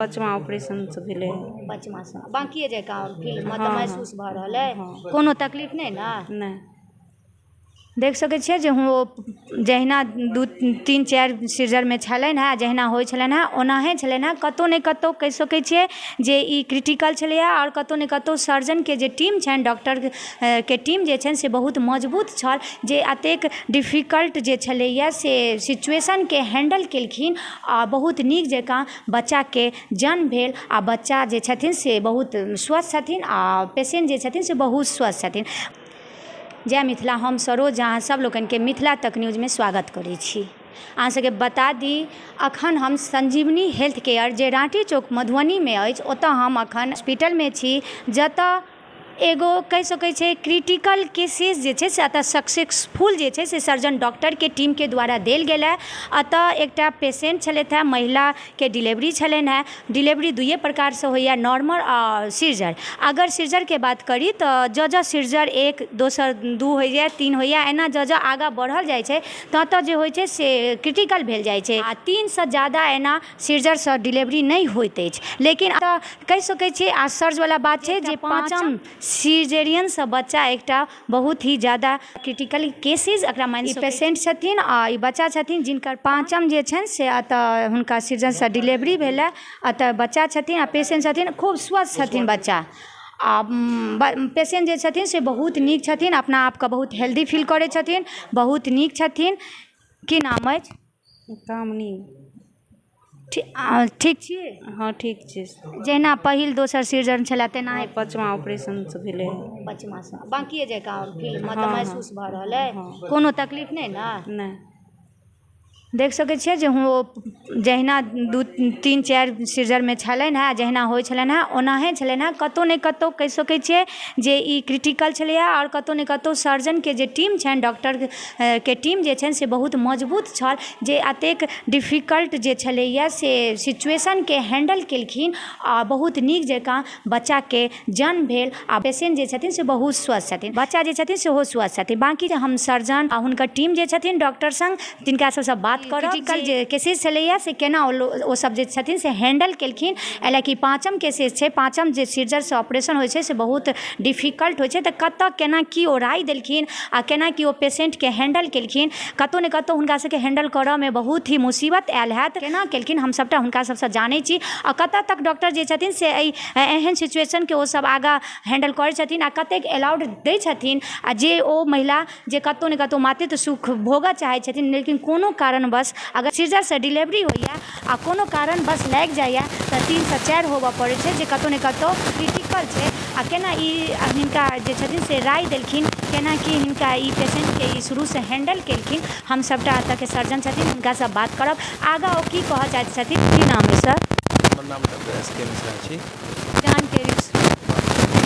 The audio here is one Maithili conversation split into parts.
पचमा ऑपरेशनसँ भेलै हँ। पचमासँ बाँकिए जकाँ फील मतलब हँ। महसूस भऽ रहल अइ? हँ। कोनो तकलीफ नहि ने? नहि। देख सकै छियै जे ओ जहिना 2 3 4 सीजरमे छलनि हेँ, जहिना होइ छलनि हेँ ओनाहे छलनि हेँ। कतहु ने कतहु कहि सकै छियै जे ई क्रिटिकल छलैए, आओर कतहु ने कतहु सर्जनके जे टीम छनि, डॉक्टरके टीम जे छनि से बहुत मजबूत छल, जे एतेक डिफिकल्ट जे छलैए से सिचुएशनके हैंडल केलखिन आ बहुत नीक जकाँ बच्चाके जन्म भेल। आ बच्चा जे छथिन से बहुत स्वस्थ छथिन आ पेशेंट जे छथिन से बहुत स्वस्थ छथिन। जय मिथिला। हम सरोज अहाँ सब लोकनिके मिथिला तक न्यूजमे स्वागत करै छी। अहाँ सबके बता दी, अखन हम संजीवनी हेल्थ केयर जे राँटी चौक मधुबनीमे अछि ओतऽ हम अखन हॉस्पिटलमे छी, जतऽ एगो कहि सकै छै क्रिटिकल केसेस जे छै से एतऽ सक्सेसफुल जे छै से सर्जन डॉक्टरके टीमके द्वारा देल गेल है। एतऽ एकटा पेशेंट छलथि हेँ, महिलाके डिलीवरी छलनि हेँ। डिलीवरी दुइए प्रकारसँ होइए, नॉर्मल आओर सीजर। अगर सीजरके बात करी तऽ जँ जँ सीजर 1 दोसर 2 होइए, 3 होइए, एना जँ जँ आगाँ बढ़ल जाइ छै तँ तँ जे होइ छै से क्रिटिकल भेल जाइ छै, आ 3सँ ज्यादा एना सीजरसँ डिलीवरी नहि होइत अछि। लेकिन एतऽ कहि सकै छियै आश्चर्यवला बात छै जे 5म सिजेरियनसँ बच्चा एकटा बहुत ही ज्यादा क्रिटिकल केसेज एकरा मानि। ई पेशेंट छथिन आ ई बच्चा छथिन जिनकर 5म जे छनि से एतऽ हुनका सीजनसँ डिलीवरी भेल। एतऽ बच्चा छथिन आ पेशेंट छथिन, खूब स्वस्थ छथिन बच्चा आ पेशेंट जे छथिन से बहुत नीक छथिन, अपना आपके बहुत हेल्दी फील करै छथिन, बहुत नीक छथिन। की नाम अछि? कामनी। ठीक छी? हँ, ठीक छी। जहिना पहिल दोसर सीजन छलए तेना? पचमा ऑपरेशनसँ भेलै हँ। पचमासँ बाँकिए जकाँ फील मतलब हँ। महसूस भऽ रहल अइ? हँ। कोनो तकलीफ नहि ने? नहि। देख सकै छियै जे ओ जहिना 2 3 4 सीजरमे छलनि हेँ, जहिना होइ छलनि हेँ ओनाहे छलनि हेँ। कतहु ने कतहु कहि सकै छियै जे ई क्रिटिकल छलैए, आओर कतहु ने कतहु सर्जनके जे टीम छनि, डॉक्टरके टीम जे छनि से बहुत मजबूत छल, जे एतेक डिफिकल्ट जे छलैए से सिचुएशनके हैंडल केलखिन आ बहुत नीक जकाँ बच्चाके जन्म भेल। आ पेशेंट जे छथिन से बहुत स्वस्थ छथिन, बच्चा जे छथिन सेहो स्वस्थ छथिन। बाँकी जे हम सर्जन आ हुनकर टीम जे छथिन डॉक्टर संग तिनका सबसँ बात करब, क्रिटिकल जे केसेस छलैए से केना ओ सब जे छथिन से हैंडल केलखिन। एहि लए कि 5म केसेस छै, 5म जे सीजरसँ ऑपरेशन होइ छै से बहुत डिफिकल्ट होइ छै, तऽ कतऽ केना की ओ राय देलखिन आ केना की ओ पेशेंटके हैंडल केलखिन। कतहु ने कतहु हुनका सबके हैंडल करऽमे बहुत ही मुसीबत आयल हैत। केना केलखिन हम सबटा हुनका सबसँ जानै छी, आ कतऽ तक डॉक्टर जे छथिन से एहि एहन सिचुएशनके ओ सब आगाँ हैंडल करै छथिन आ कतेक अलाउड दै छथिन, आ जे ओ महिला जे कतहु ने कतहु मातृत्व सुख भोगऽ चाहै छथिन लेकिन कोनो कारणवश अगर सीजरसँ डिलीवरी होइए आ कोनो कारणवश लागि जाइए तऽ 3सँ 4 होबऽ पड़ै छै, जे कतहु ने कतहु क्रिटिकल छै। आ केना ई हिनका जे छथिन से राय देलखिन, केना की हिनका ई पेशेंटके ई शुरूसँ हैंडल केलखिन, हम सबटा एतऽके सर्जन छथिन हुनकासँ बात करब, आगाँ ओ की कहऽ चाहैत छथिन। की नाम अइ सर? हमर नाम डॉक्टर एस के मिश्रा छी। जानके रिस्क?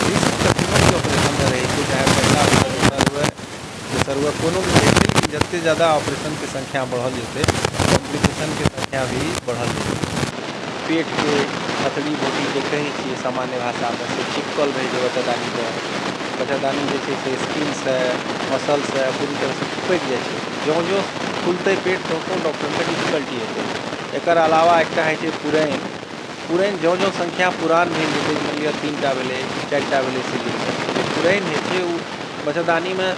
रिस्क तऽ कोनो भी ऑपरेशनमे रहै छै, चाहे पहिला हुए, दोसर हुए, तेसर हुए, कोनो भी रहै छै, लेकिन जतेक ज्यादा ऑपरेशनके संख्या बढ़ल जेतै, कॉम्प्लिकेशनके संख्या भी बढ़ल जेतै। पेटके हथड़ी बोटी जे कहै छियै सामान्य भाषामे से चिपकल रहै छै बच्चादानीपर। बच्चादानी जे छै से स्किनसँ मसलसँ पूरी तरहसँ चिपकि जाइ छै। ज्यों ज्यों फुलतै पेट त्यों त्यों डॉक्टरके डिफिकल्टी हेतै। एकर अलावा एकटा होइ छै पुरैन। पुरैन ज्यों ज्यों संख्या पुरान भेल जेतै, मानि लिअ 3टा भेलै, 4टा भेलै सीजनसँ, जे पुरैन होइ छै ओ बच्चादानीमे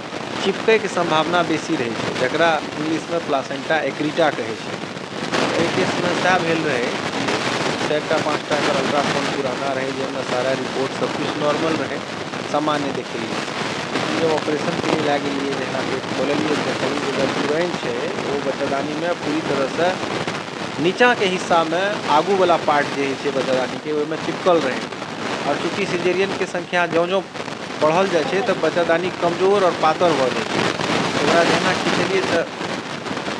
चिपकैके सम्भावना बेसी रहै छै, जकरा इंग्लिशमे प्लासेंटा एक्रीटा कहै छै। एहि केसमे सएह भेल रहै कि 4टा 5टा एकर अल्ट्रासाउंड पुराना रहै, जाहिमे सारा रिपोर्ट सबकिछु नॉर्मल रहै, सामान्य देखेलियै। लेकिन जब ऑपरेशनके लिए लए गेलियै, जहिना पेट खोललियै, देखलियै जे जब पुरैन छै ओ बच्चादानीमे पूरी तरहसँ नीचाँके हिस्सामे आगूवला पार्ट जे होइ छै बच्चादानीके ओहिमे चिपकल रहै। आओर चूँकि सिजेरियनके संख्या ज्यों ज्यों बढ़ल जाइ छै तऽ बच्चादानी कमजोर आओर पातर भऽ जाइ छै। ओकरा जहिना खिचलियै तऽ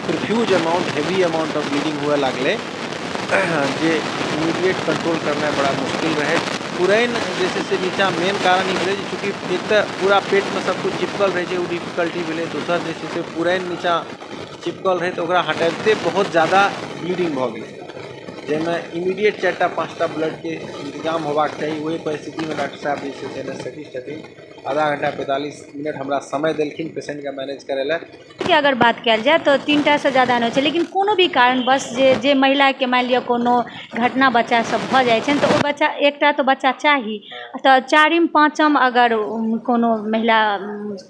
profuse amount, heavy amount of bleeding हुअ लागलै, जे इमीडिएट कंट्रोल करनाइ बड़ा मुश्किल रहै। पुरैन जे छै से नीचाँ मेन कारण ई भेलै जे चूँकि एक तऽ पूरा पेटमे सबकिछु चिपकल रहै छै, ओ डिफिकल्टी भेलै। दोसर जे छै से पुरैन नीचाँ चिपकल रहै तऽ ओकरा हटबिते बहुत ज्यादा ब्लीडिंग भऽ गेलै, जाहिमे इमीडिएट 4टा 5टा ब्लडके इंतजाम होबाक चाही। ओहि परिस्थितिमे डॉक्टर साहब जे छै से एनेस्थेटिस्ट छथिन, आधा घण्टा 45 मिनट हमरा समय देलखिन पेशेन्टके मैनेज करै लए। के अगर बात कयल जाय तऽ 3टासँ ज्यादा नहि होइ छै, लेकिन कोनो भी कारणवश जे जे महिलाके मानि लिअ कोनो घटना बच्चासँ भऽ जाइ छनि, तऽ ओ बच्चा, एकटा तऽ बच्चा चाही, तऽ चारिम पाँचम अगर कोनो महिला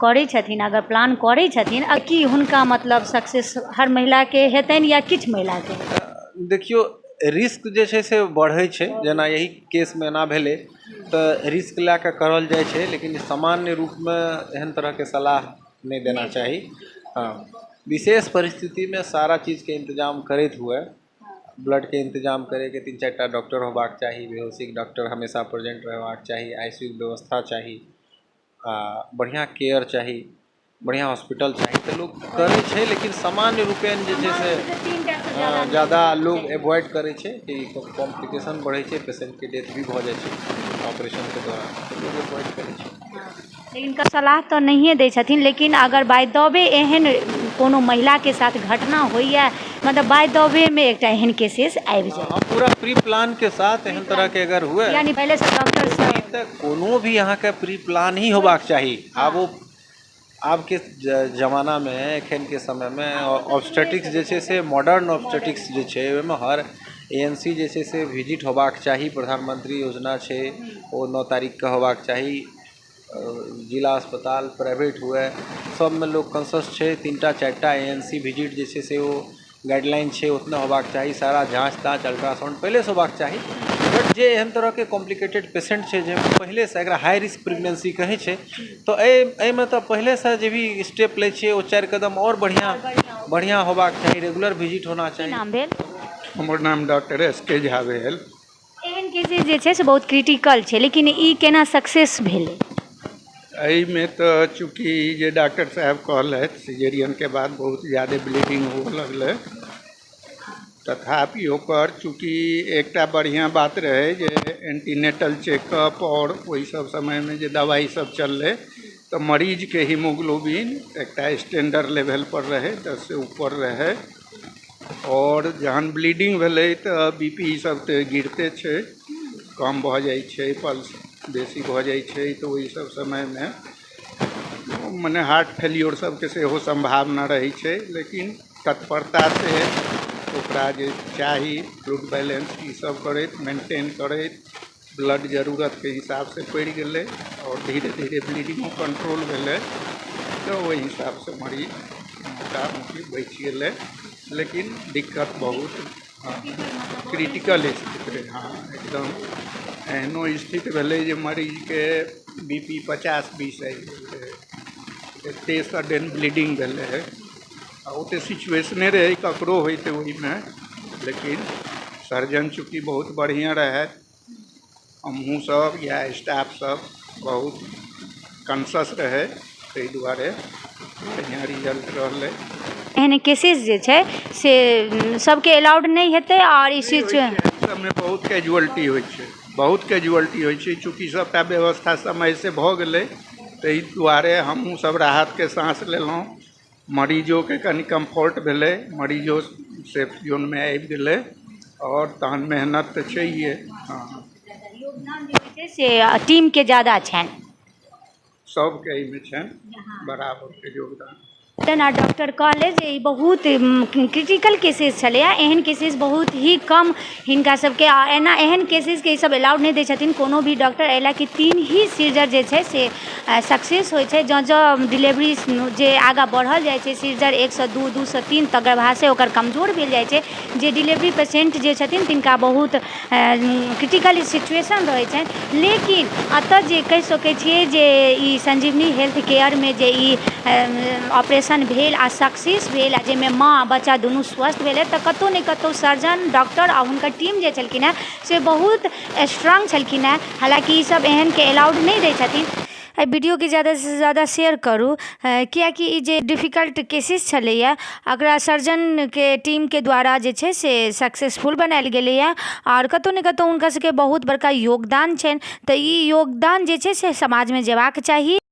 करै छथिन, अगर प्लान करै छथिन, आ की हुनका मतलब सक्सेस हर महिलाके हेतनि या किछु महिलाके? देखियौ, रिस्क जे छै से बढ़ै छै। जेना यही केसमे एना भेलै तऽ रिस्क लए कऽ करल जाइ छै, लेकिन सामान्य रूपमे एहन तरहके सलाह नहि देना चाही। हँ, विशेष परिस्थितिमे सारा चीजके इन्तजाम करैत हुए, ब्लडके इन्तजाम करैके 3-4 टा डॉक्टर होबाक चाही, बेहोशीके डॉक्टर हमेशा प्रेजेन्ट रहबाक चाही, आईसीयूके व्यवस्था चाही आ बढ़िआँ केयर चाही, बढ़िआँ हॉस्पिटल चाही, तऽ लोक करै छै। लेकिन सामान्य रूपेण जे छै से ज्यादा लोग एवॉइड करै छै कि कॉम्प्लिकेशन बढ़ै छै, पेशेन्टके डेथ भी भऽ जाइ छै ऑपरेशनके दौरान, तऽ लोग एवॉइड करै छै। लेकिन सलाह तऽ नहिए दै छथिन, लेकिन अगर बाय the way एहन कोनो महिलाके साथ घटना होइए, मतलब बाय द वेमे एकटा एहन केसेस आबि जाय, हम पूरा प्री प्लान के साथ एहन तरहके अगर हुए, यानी पहिलेसँ डॉक्टर ई तऽ कोनो भी अहाँके प्री प्लान ही होबाक चाही। आब ओ आबके जमानामे, एखनके समयमे ऑब्स्टेटिक्स जे छै से, मॉडर्न ऑब्स्टेटिक्स जे छै, ओहिमे हर एएनसी जे छै से विजिट होबाक चाही। प्रधानमंत्री योजना छै, ओ 9 तारीखके होबाक चाही। जिला अस्पताल, प्राइवेट हुए, सबमे लोक कंसस छै। 3टा 4टा एएनसी विजिट जे छै से ओ गाइडलाइन छै, उतना होबाक चाही। सारा जाँच ताँच, अल्ट्रासाउंड पहिलेसँ होबाक चाही। बट जे एहन तरहके कॉम्प्लिकेटेड पेशेंट छै, जाहिमे पहिलेसँ, एकरा हाई रिस्क प्रेगनेंसी कहै छै, तऽ एहिमे तऽ पहिलेसँ जे भी स्टेप लै छियै, ओ 4 कदम आओर बढ़िआँ बढ़िआँ होबाक चाही, रेगुलर विजिट होना की चाही। नाम भेल? हमर नाम डॉक्टर एस के झा भेल। एहन केसेस जे छै से बहुत क्रिटिकल छै, लेकिन ई केना सक्सेस भेलै? एहिमे तऽ चूँकि जे डॉक्टर साहेब कहलथि, सिजेरियनके बाद बहुत ज्यादे ब्लीडिंग हुअ लगलै, तथापि ओकर चूँकि एकटा बढ़िआँ बात रहै जे एंटीनेटल चेकअप आओर ओहि सब समयमे जे दवाइ सब चललै, तऽ मरीजके हीमोग्लोबिन एकटा स्टैंडर्ड लेवलपर रहै, 10से ऊपर रहै। आओर जहन ब्लीडिंग भेलै तऽ बीपी सब तऽ गिरते छै, कम भऽ जाइ छै, पल्स बेसी भऽ जाइ छै, तऽ ओहि सब समयमे मने हार्ट फेल्योर सबके सेहो सम्भावना रहै छै। लेकिन तत्परतासँ ओकरा जे चाही, फ्लूइड बैलेंस ई सब करैत, मेंटेन करैत, ब्लड जरूरतके हिसाबसँ पड़ि गेलै आओर धीरे धीरे ब्लीडिंगो कंट्रोल भेलै, तऽ ओहि हिसाबसँ मरीज मोटा मोटी बचि गेलै। लेकिन दिक्कत बहुत, हँ, क्रिटिकल स्थिति रहै। हँ, एकदम एहनो स्थिति भेलै जे मरीजके बीपी 50-20 आबि गेल रहै, एते सडन ब्लीडिंग भेलै। आ ओते सिचुएशने रहै, ककरो होइतै ओहिमे। लेकिन सर्जन चूँकि बहुत बढ़िआँ रहथि, हमहूँ सब या स्टाफ सब बहुत कंसस रहै, ताहि दुआरे बढ़िआँ रिजल्ट रहलै। एहन केसेस जे छै से सबके अलाउड नहि हेतै आओर ई सिचुए सबमे बहुत कैजुअल्टी होइ छै, बहुत कैजुअल्टी होइ छै। चूँकि सबटा व्यवस्था समयसँ भऽ गेलै, ताहि दुआरे हमहूँ सब राहतके साँस लेलहुँ, मरीजोके कनि कम्फर्ट भेलै, मरीजो सेफ जोनमे आबि गेलै आओर तहन मेहनत तऽ छैहे, हँ। योगदान जे होइ छै से टीमके ज्यादा छनि। सबके एहिमे छनि बराबरके योगदान। तेना डॉक्टर कहलै जे ई बहुत क्रिटिकल केसेस छलैए। एहन केसेस बहुत ही कम हिनका सबके, आ एना एहन केसेसके ई सब अलाउड नहि दै छथिन कोनो भी डॉक्टर, एहि लए कि 3 ही सीजर जे छै से सक्सेस होइ छै। जँ जँ डिलेवरी जे आगाँ बढ़ल जाइ छै, सीजर 1सँ 2, 2सँ 3, तऽ गर्भाशय ओकर कमजोर भेल जाइ छै। जे डिलेवरी पेशेन्ट जे छथिन, तिनका बहुत क्रिटिकल सिचुएशन रहै छनि। लेकिन एतऽ जे कहि सकै छियै जे ई संजीवनी हेल्थ केयरमे जे ई ऑपरेशन भेल आ सक्सेस भेल, आ जाहिमे माँ आ बच्चा दुनू स्वस्थ भेलै, तऽ कतहु ने कतहु सर्जन डॉक्टर आ हुनकर टीम जे छलखिन हेँ से बहुत स्ट्रांग छलखिन हेँ। हालाँकि ई सब एहनके अलाउड नहि दै छथिन। एहि वीडियोके ज्यादासँ ज्यादा शेयर करू, किएकि ई जे डिफिकल्ट केसेस छलैए, एकरा सर्जनके टीमके द्वारा जे छै से सक्सेसफुल बनायल गेलैए, आओर कतहु ने कतहु हुनका सबके बहुत बड़का योगदान छनि, तऽ ई योगदान जे छै से समाजमे जेबाक चाही।